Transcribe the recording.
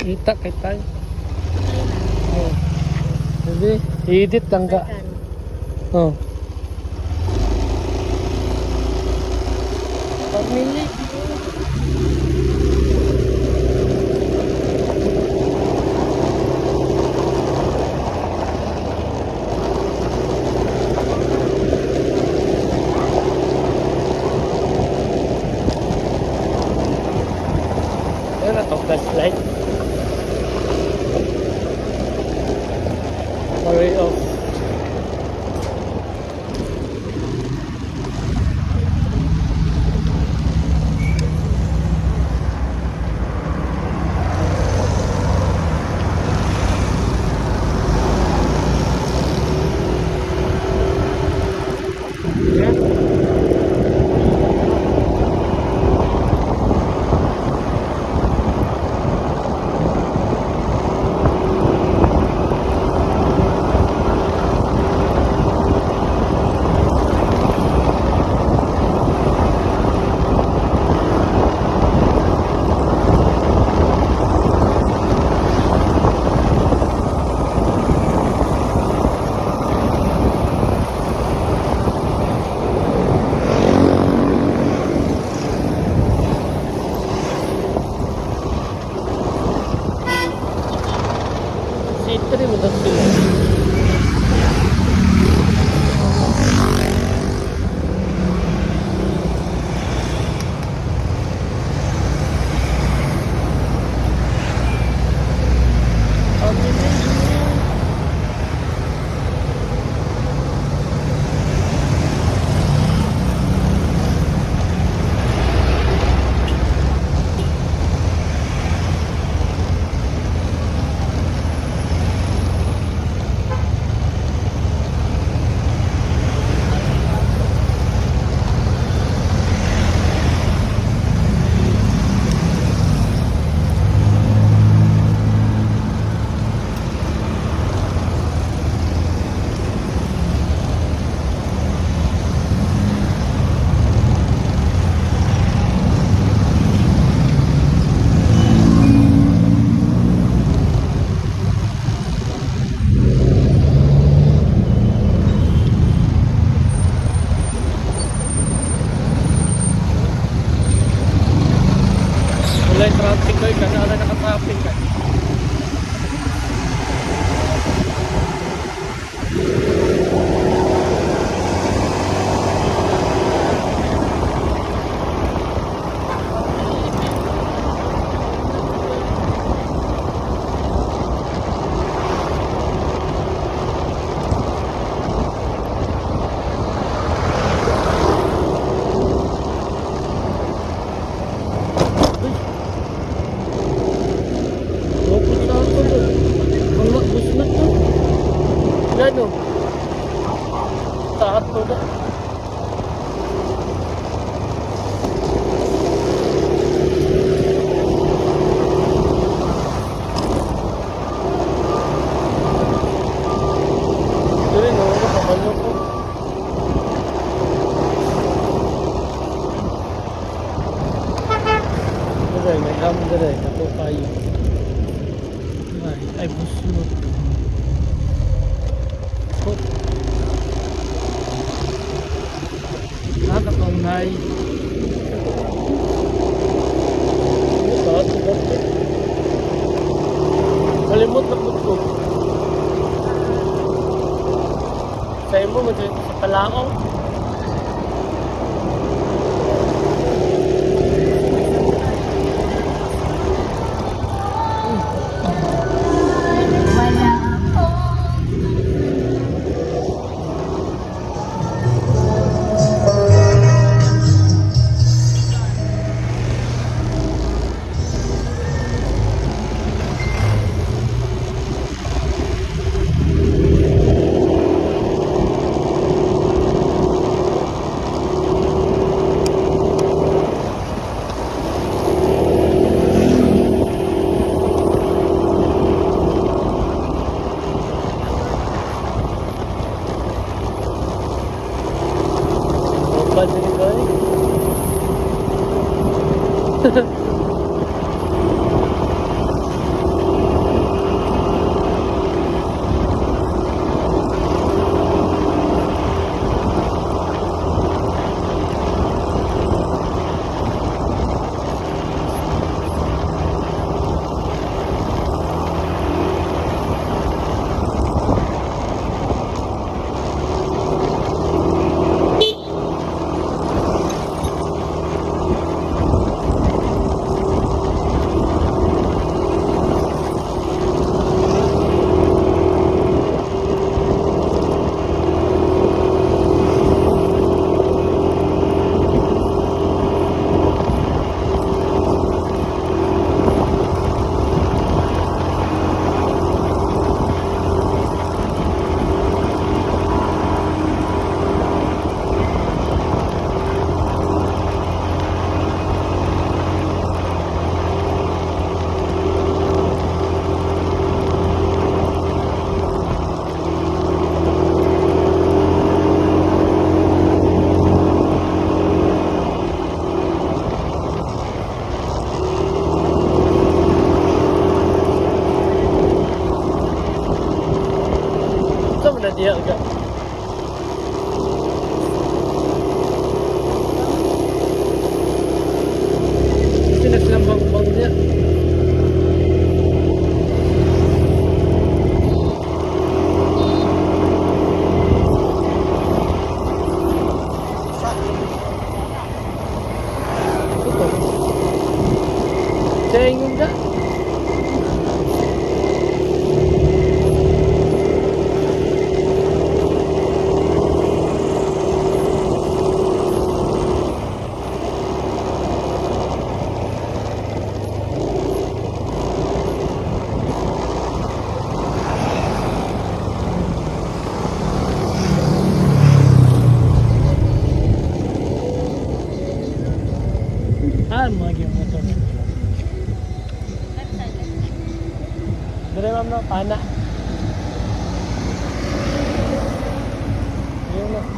Kita kay tayo. Oh. Hindi, i-edit lang ka. Oh. Pamili. Ano to, flashlight? Hurry off. Yeah. C3 mo daw sila. Wala yung traffic ko, kasi wala naka-traffic ka. Lupot na ako doon. Wala, busnot to. Gano? Tahat to na. Dili, no, ano, kapalo ko. Dili, may ham dili, kato kayo. Ay, ay buslot. Hop. Nakakaunay. Ano ba? Ito ba? Kalimot na po ko. Sa imo, madito sa Palaong. Wala akong Opa, dili ba eh? Sa ingon ka. Ah, mga gyud motor. Left side, left side. Dire, ma'am, no, pana. Ayun na.